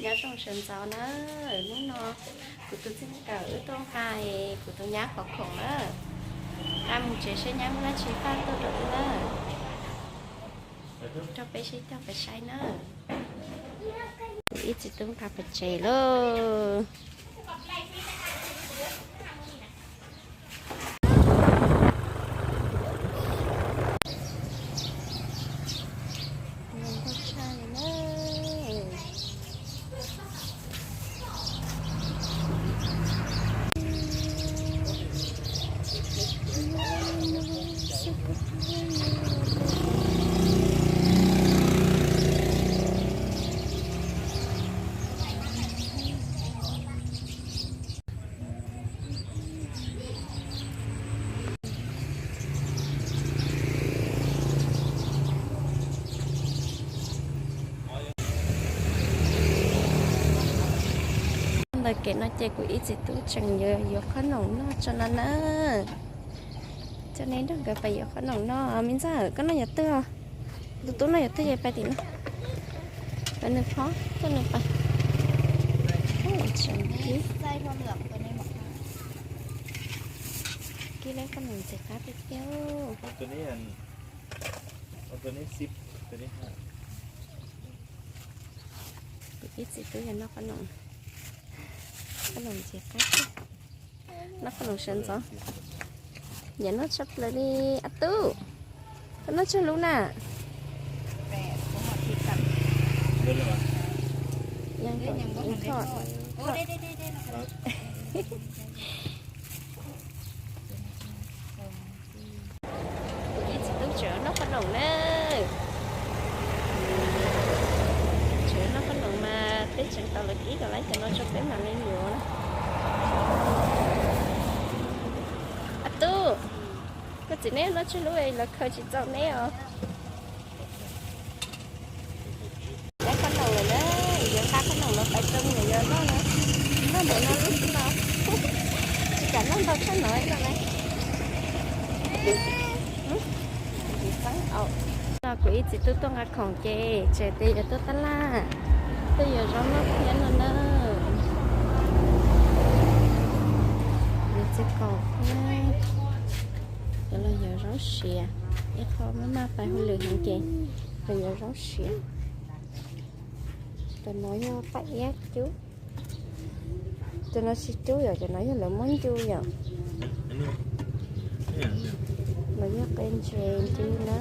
Nyob zoo sawv ntxov na, hnub no kuv tus txij nkawm wb tuaj nqa kuv tus nyab qhov khoom na, nqa mus tsev saib nyab muaj dab tsi faj tuaj rau wb na, rau peb sib cog pes saib na. Kuv ib txiv tub nqa pes tsev lauj. Ntawm kev no ces kuv ib txiv tub tseem yuav yuav qhob noom noj tso no na. Coj neb nrog nkawd pais yuav qhob noom noj. Me ntxawm, koj noj yuav twg os? Tus tub noj yuav twg ces pais tim no. Pais nws phob, coj nws pais. Tseem kib, kib leb qhob noom ntxim qab tiag tiag. Kuv ib txiv tub yog noj qhob noom, qhob noom ntxim qab tiag. Noj qhob noom sawv ntxov. Yam noj tshaj plaws li. A tub, koj noj tsawg lub na? Yeej kom ib thoj. Kuv ib txiv tub tseem noj qhob noom na. Tseem noj qhob noom mas peb tseem tau lawv kib kom lawv cov no tso peb mam li yuav na. A tub, koj txiv neb noj tsawg lub lawv khaws tsis txaus neb os. Nqa qhob noom lawm na, yuav nqa qhob noom los pais rau me nyuam yaus noj na. Noj ntawm no lub xwb los, tsis kam noj ntau tshaj no no na. Txeeb au. No kuv ib txiv tub tuaj nqa khoom ces tseem tias yuav tuaj tab laj, tuaj yuav zaub noj thiab no na. Yuav txiv qaub thiab, yuav los yuav zaub siav, ib qho maj maj pais hauj lwm heev ces los yuav zaub siav. Cov no yog paj iab cub. Cov no tsis cub yom, cov no yog lawv muab ncu yom. Lawv yog qe ntses ncu na.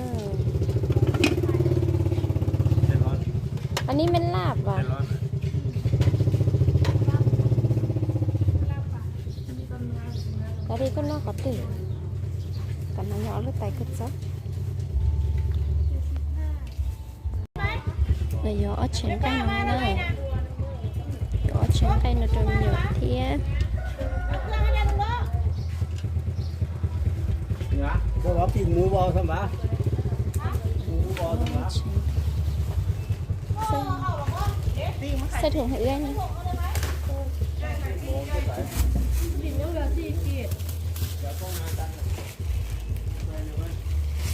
Anib me laj vas. Kav li koj noj qhov twg, kom no yog ob lub tais koj txob. Los yog ob tsev nqaij no na, yog ob tsev nqaij no rau me nyuam thiab. Xaj thum hais ib.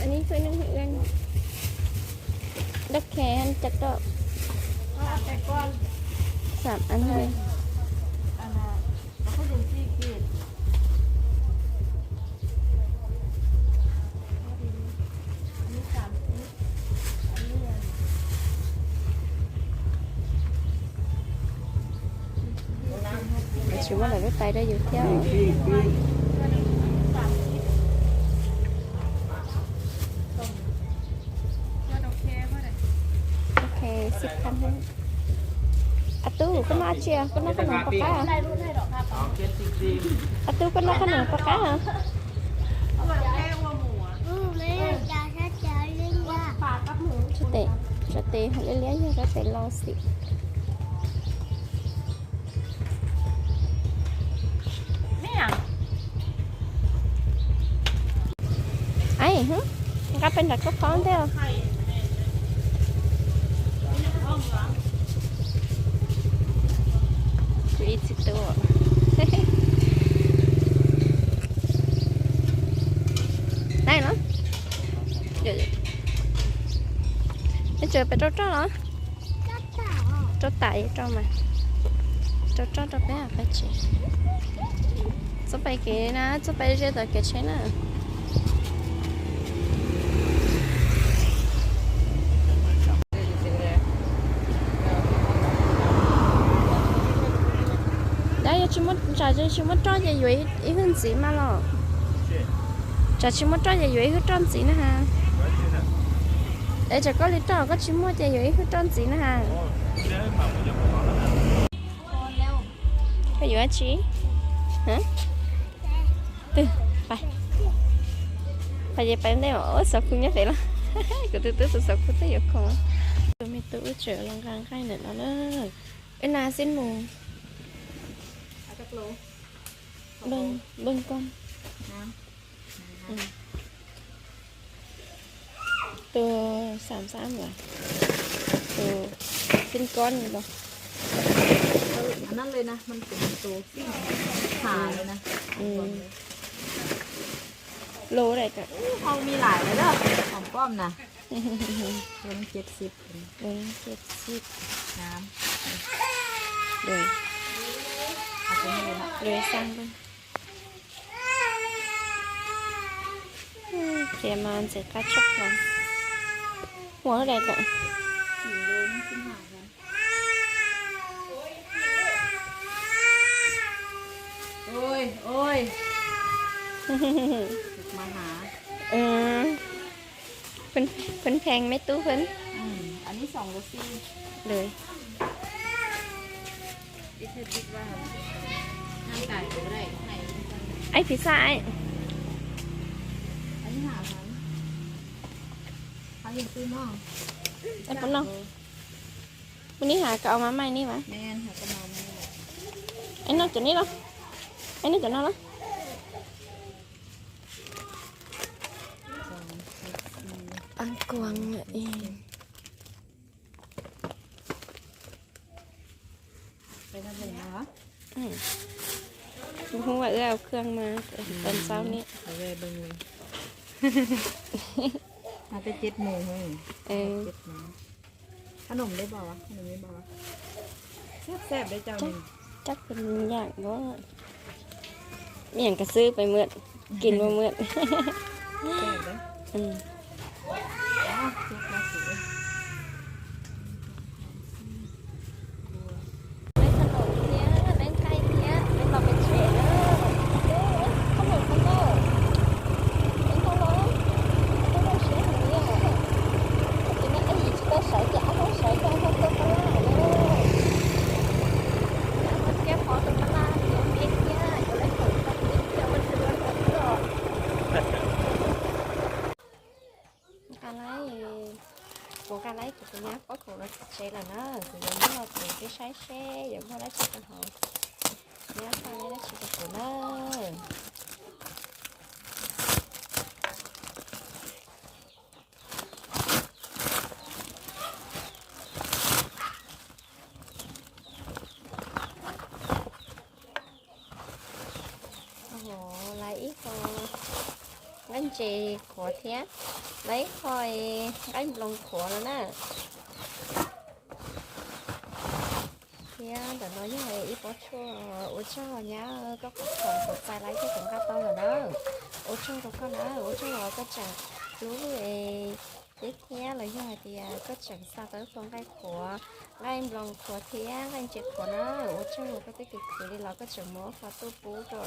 Anib xaj nub hais ib. Dab khe cas rau xam an. Tsis muab lawv lub tais rau yus thiab. Ok, xib tham. A tub, koj noj dab tsi? Koj noj qhob noom pov qab? A tub, koj noj qhob noom pov qab? Sab tes, sab tes liab liab yog sab tes los xwb. Aib, nqa pes nram koj phob ntej. Kuv ib txiv tub. Aib los, nej tseem pem rau roj los? Rau tam rau mas, rau roj rau peb pais tsev. Txhob pais kev na, txhob pais ze tom kev tsheb na. Dab, yog tsis muaj, tsam tsis muaj roj ces yuav ib hwj ntxiv mas los. Tsam tsis muaj roj ces yuav ib hwj roj ntxiv na ha. Es tsam koj li roj koj tsis muaj ces yuav ib hwj roj ntxiv na ha. Koj yuav tsi? Twg? Pais, pais ces pais ntej mas, ub, xov khu nyob pem los. Kuv tus tub tus xov khu twb yuav khoom. Tus me tub wb tseem los nqa nqaij ntawm no na. Wb na xib mus npawg koj. Tus xam xab mas, tus xib koj los. Lus daim tawm. Hau me lais lawm hom pom na. Tus no ces xib, tus no ces xib. Lus, lus xab. Qhia mas ntxim qab tshaj plaws. Muaj daim tawm. Phoo pheej me tub phoo. Ib phiv xaj. Puas nib has koj ua mas mai nib mas. Noj cov nib los. Noj cov no los. An kuang. Tus hu ua wb au khương mas tần sau ni. Chắc là mình dặn đó. Miệng cả sư phải mượn, kín mà mượn. Leej qhov num thiab leej nqaij thiab leej los pem tsev na. Qhov num koj, leej qhov num, koj zoo siab heev li. Thaum ub nej ib yim tsis tau sawv ces ob leeg sawv ces ob leeg tuaj pab laj na. Ob leeg thiab pov tus pab laj tiav me thiab yuav leej qhov num pib thiab ua tsis ua rau xwb os. Nqa laib, kuv nqa laib kuv tus nyab pob khoom los tsev lawm na, kuv yuav muab los kuv peb saib seb yuav muaj dab tsi rau hauv. Nyab nqa laib dab tsi rau kuv na. Laib ib qho nqaij ntses qhuav thiab, laib ib qho nqaij nploos qhuav no na. Thiab ntawm no yog ib pob tshuaj, ua tsaug nyab koj kuj txhom kuv txais laib thiab kuv nqa tau lawm na. Ua tsaug rau koj na, ua tsaug uas koj tseem hlub thiab los yog hais tias koj tseem xa tau ib qho nqaij qhuav, nqaij nploos qhuav thiab nqaij ntses qhuav na. Ua tsaug uas koj twb khwv khwv li los koj tseem muab qhov tuaj pub rau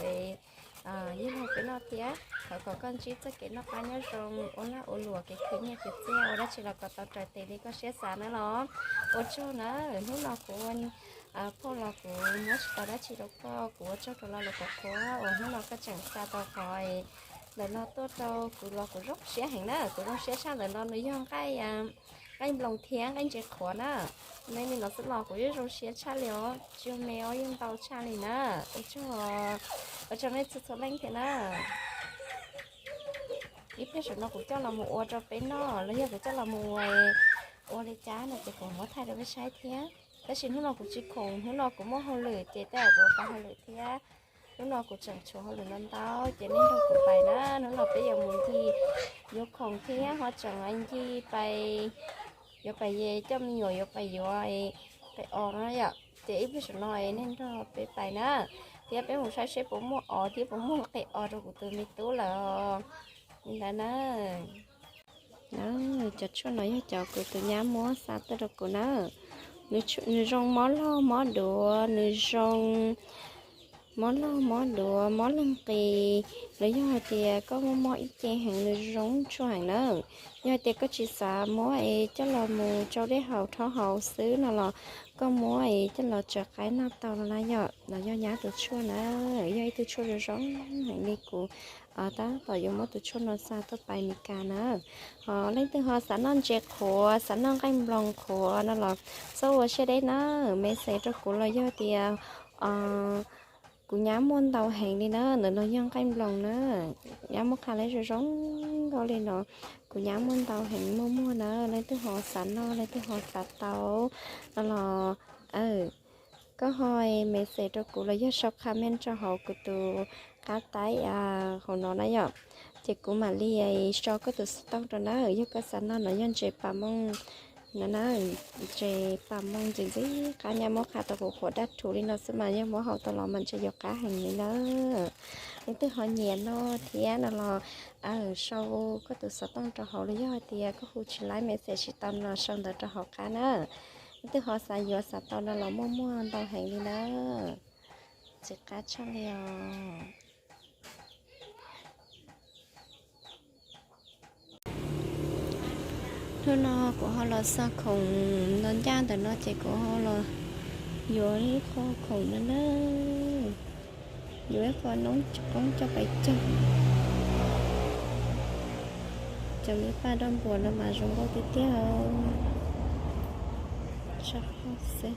yawg laug peb noj thiab. Thov kom koj ntsib txoj kev noj qab nyob zoo, ua lag ua luam, kev khwv nyiaj khwv txiaj, ua dab tsi los kom tau raws tes li koj siab xav na los. Ua tsaug na, hnub no kuv ua phauj los kuv muab tsis tau dab tsi rau koj, kuv ua tsaug rau lo lus qhuav qhuav uas hnub no koj tseem xa tau qhov ntawm no tuaj rau kuv los kuv zoo siab heev na. Kuv zoo siab tshaj ntawm no nws yog nqaij, nqaij nploos thiab nqaij ntses qhuav na. Nej li no xwb los kuv yeej zoo siab tshaj li os, tsis yog me os, yeej ntau tshaj li na. Ua tsaug, ua tsaug nej txhua txhua leej thiab na. Ib pliag saum no kuv coj los mus ua rau peb noj los yog kuv coj los mus ua, ua li cas no ces kuv muab thaij rau peb saib thiab. Tab sis hnub no kuv tsis khoom, hnub no kuv muaj hauj lwm ces tej zaum kuv ua tau hauj lwm thiab. Hnub no kuv tseem tshuav hauj lwm ntau ntau ces nej nrog kuv pais na. Hnub no peb yuav mus ncig, yuav khoom thiab ho tseem ncig pais, yuav pais coj me nyuam yuav pais yuav qe os no yom. Ces ib pliag saum no es nej nrog peb pais na, thiab peb mus saib seb puas muaj os thiab puas muaj qe os rau kuv tus me tub lawm li ntawd na. Cov tshuaj no yog cov kuv tus nyab muab xa tuaj rau kuv na. Nws zoo mob log mob duav, nws zoo mob log mob duav, mob leeg qis, los yog hais tias koj muaj mob ib ce heev nws zoo tshuaj heev na. Yog hais tias koj tsis xav muab es coj los mus tsau dej haus rhaub haus xwb no los koj muab es coj los tsaws qaib noj tau no na yom. No yog nyab tus tshuaj na, yog ib tug tshuaj zoo zoo heev li. Kuv tab tom yuav muab tus tshuaj no xa tuaj pais Meskas na. Ho leej twg ho xav noj ntses qhuav, xav noj nqaij nploos qhuav no los txhob ua siab deb na, message rau kuv los yog tias kuv nyab muaj ntau heev li na, ntawm no yog nqaij nploos na. Nyab muab qha lawm zoo zoo nkauj li no, kuv nyab muaj ntau heev muaj muag na. Leej twg ho xav noj, leej twg ho xav tau no los koj ho message rau kuv los yog sau comment rau hauv kuv tus qab taib hauv no na yom. Ces kuv mam li sau koj tus xov tooj rau na. Yog koj xav noj no yog ntses pas mooj no na, ntses pas mooj ntxim ntxim qab, nyab muab qha tau qhuav qhuav daj rhuv li no xwb mas yog muab hau tau los mas ntshe yuav qab heev li na. Leej twg ho nyiam noj thiab no los sau koj tus xov tooj rau hauv, los yog hais tias koj hu tsis laib message tsis tau no sau ntawv rau hauv qab na. Leej twg ho xav yuav xav tau no los muaj muaj ntau heev li na. Ntxim qab tshaj li os. Hnub no kuv ho los xa khoom no ncaj ntawm no ces kuv ho los yuav ib qho khoom no na. Yuav ib qho noob qoob coj pais cog. Cov me paj doj npuas no mas zoo nkauj tiag tiag. Tshaj qhov xwb.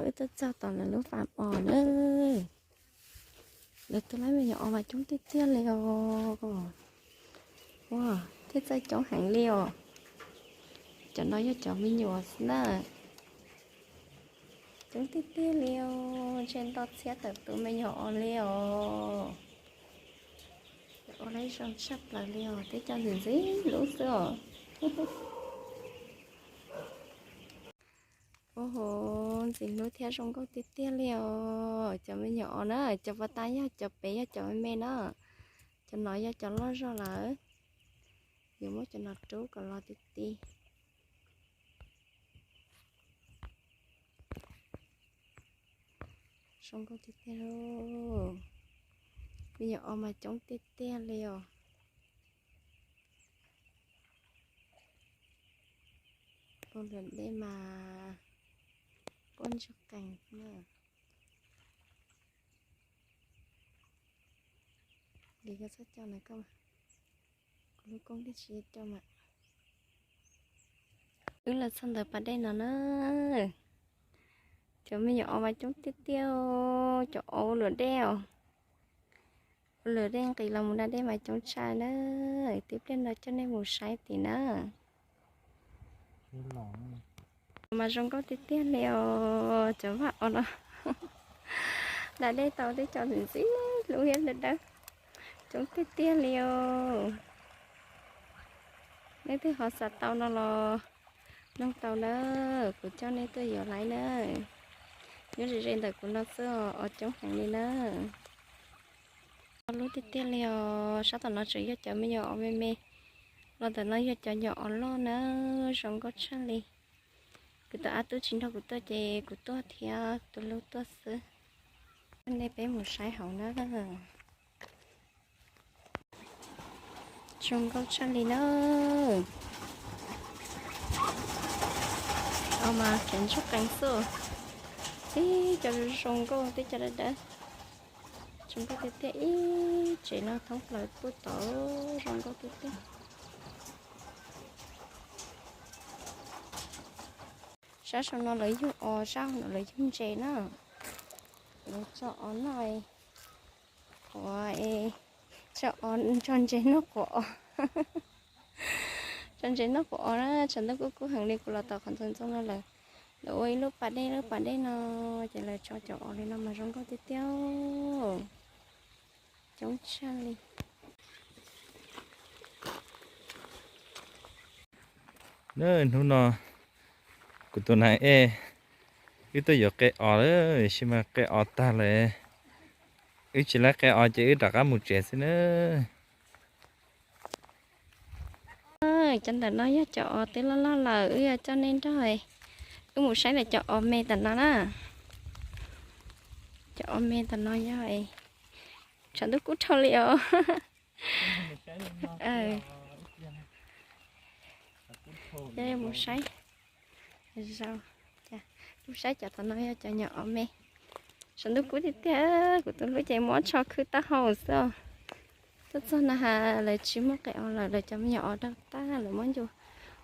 Wb tuaj txog tom lawv lub fam os na. Lawv tus laib me nyuam os mas coob tiag tiag li os. Ua, thiab txawj coob heev li os. Cov no yog cov me nyuam xwb na. Coob tiag tiag li os, ntshe ntau txhiab tawm tus me nyuam os li os. Ua lawv zoo tshaj plaws li os, tib co ntxim ntxim hlub xwb os. Ua ho ntxim hlub thiab zoo nkauj tiag tiag li os. Cov me nyuam os na, cov puas tas yog cov pem yog cov me me na. Cov no yog cov loj zog lawm. Yuav muab cov no rub kom los ti ti. Zoo nkauj tiag tiag li. Me nyuam os mas coob tiag tiag li os. Ua luam dej mas quaj ntsuag qees na. Li koj txhob coj na koj, kuv lub koob dej tsis coj mas. Wb los txog ntawm pas dej no na. Cov me nyuam os mas coob tiag tiag, cov os ua luam dej os. Ua luam dej nqis los mus da dej mas coob tshaj na. Tib pliag no coj nej mus saib tim na. Mas zoo nkauj tiag tiag li os, cov vaj os no. Da dej tau tib co ntxim ntxim hlub thiab dawb dawb. Coob tiag tiag li os. Nej twg ho xav tau no los noog tau na, kuv coj nej tuaj yuav laiv na. Nyob ze ze ntawm kuv no xwb os, coob heev li na. Hlub tiag tiag li os, sab tom no tseem yog cov me nyuam os me me, los ntawm no yog cov nyuam os loj na, zoo nkauj tshaj li. Kuv tus ab tub tsis nrog kuv tuaj ces kuv tuaj thiab tus hlub tuaj xwb. Nej peb mus saib hauv na. Zoo nkauj tshaj li na. Os mas qees ntsuag qees xwb. Tib co zoo nkauj, tib co dawb dawb. Zoo nkauj tiag tiag, ib tsev no thoob plaws puag tod zoo nkauj tiag tiag. Sab saum no lawv yug os, sab hauv no lawv yug ntses na. Lawv tso os noj, quav, tso os, tso ntses noj quav os. Tso ntses noj quav os na, tshav ntuj kub kub heev li, kuv los tau qhov ntxoov ntxoo no lawm. Lawv ua ib lub pas dej, lub pas dej no, ces lawv tso cov os li no mas zoo nkauj tiag tiag, coob tshaj li. Hnub no kuv tus nas ej, wb tuaj yuav qe os lawm, tab sis mas qe os tag lawm, wb tsis laib qe os ces wb rov qab mus tsev xwb na. Cov ntawm no yog cov os twb loj loj lawm, wb yuav coj nej nrog wb mus saib lawv cov os me tam no na. Cov os me tam no yog, tshav ntuj kub dhau li os. Mus saib, mus saib cov tom no yog cov nyuam os me. Tshav ntuj kub tiag tiag, kuv tus hlub ces muab tsho khwb taub hau xwb. Tuaj txog na has lawv tsis muaj qe os lawm, lawv cov me nyuam os dau tag lawv muab ncua.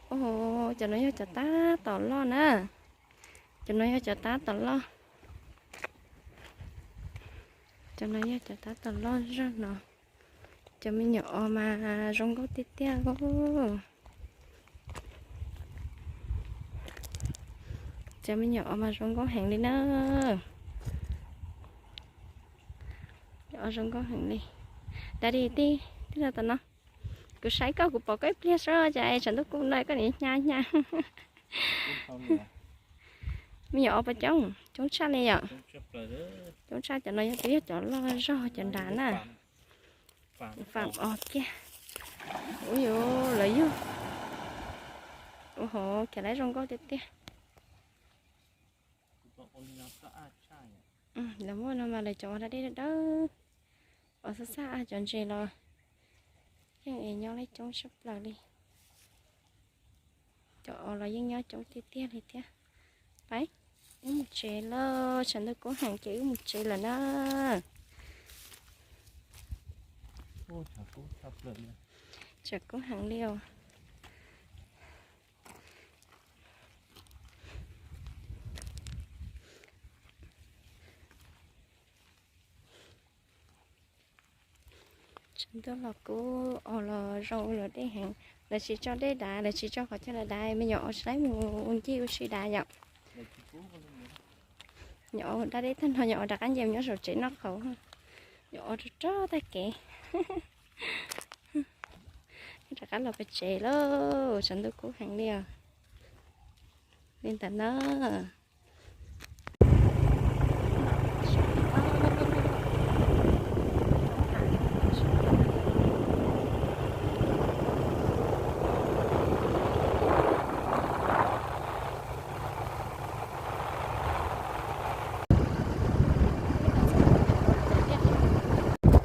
Cov no yog cov tab tom loj na. Cov no yog cov tab tom loj. Cov no yog cov tab tom loj zog no. Cov me nyuam os mas zoo nkauj tiag tiag. Cov me nyuam os mas zoo nkauj heev li na. Os zoo nkauj heev li. Daddy, tij, tij los tom no. Kuv saib koj, kuv pom koj ib pliag xwb, cas tshav ntuj kub no koj nim hnyav hnyav. Me nyuam os puas coob? Coob tshaj li yom. Coob tshaj, cov no yog twb yog cov loj zog cov nrad na. Faam os kiag. Ub yuv, lawv yug. Ub hov, khiav laib zoo nkauj tiag tiag. Lawv muaj no mas lawv cov da dej dawb, os xab xab, cov ntses los yeej es nyob leb coob tshaj plaws li. Cov os los yeej nyob coob tiag tiag li thiab. Pab, wb mus tsev lawm, tshav ntuj kub heev ces wb mus tsev lawm na. Tshav kub heev li os. Tshav ntuj los kub, os los zoo ua luam dej heev. Lawv tsis tso dej dav, lawv tsis tso qhov chaw dav, me nyuam os tsis laib mus ncig ua si dav yom. Nyuam os da dej tag no nyuam os rov qab nce mus nyob saum tsev noj qhauv. Nyuam os rog rog tag kev. Rov qab los pem tsev lauj, tshav ntuj kub heev li os. Li ntawd na.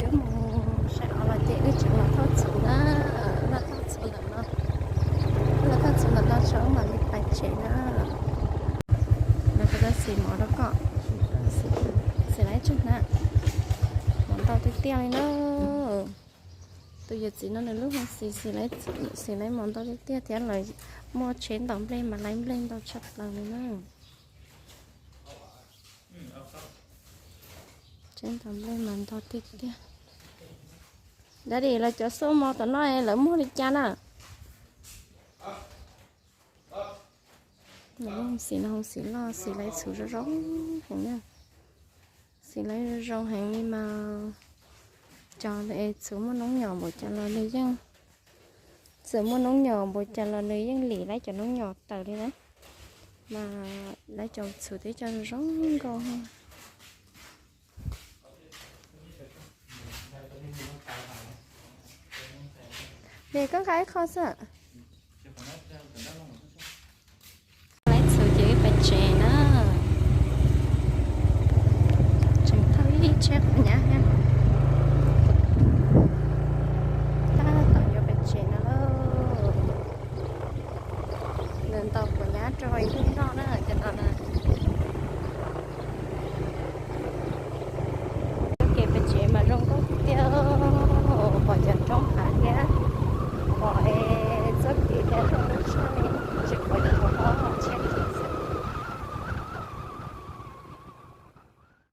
Wb mus saib os los ces wb tseem los thauj txhuv na, los thauj txhuv ntawm no, los thauj txhuv ntawm no tso mam li pais tsev na. Los kuv tau xis mov rau koj, xis laib tsag na, mov ntau tiag tiag li na. Tus yawm txiv no nws lub hoob xis, xis laib mov ntau tiag tiag thiab lawv muaj tsheb ntaus nplej mas laib nplej ntau tshaj plaws li na. Tsheb ntaus nplej mas ntau tiag tiag. Daddy, lawv cov xuaj mov tom no lawv muag li cas na? Lawv muag hoob xis no, hoob xis loj, xis laib txhuv zoo zoo heev na. Xis laib zoo zoo heev li mas cov es txawm muaj noob nyom npaum cas los nws yeej, txawm muaj noob nyom npaum cas los nws yeej lim laib cov noob nyom tawm li na. Mas laib cov txhuv twb coj zoo zoo nkauj. Vim koj nqa ib qho xwb.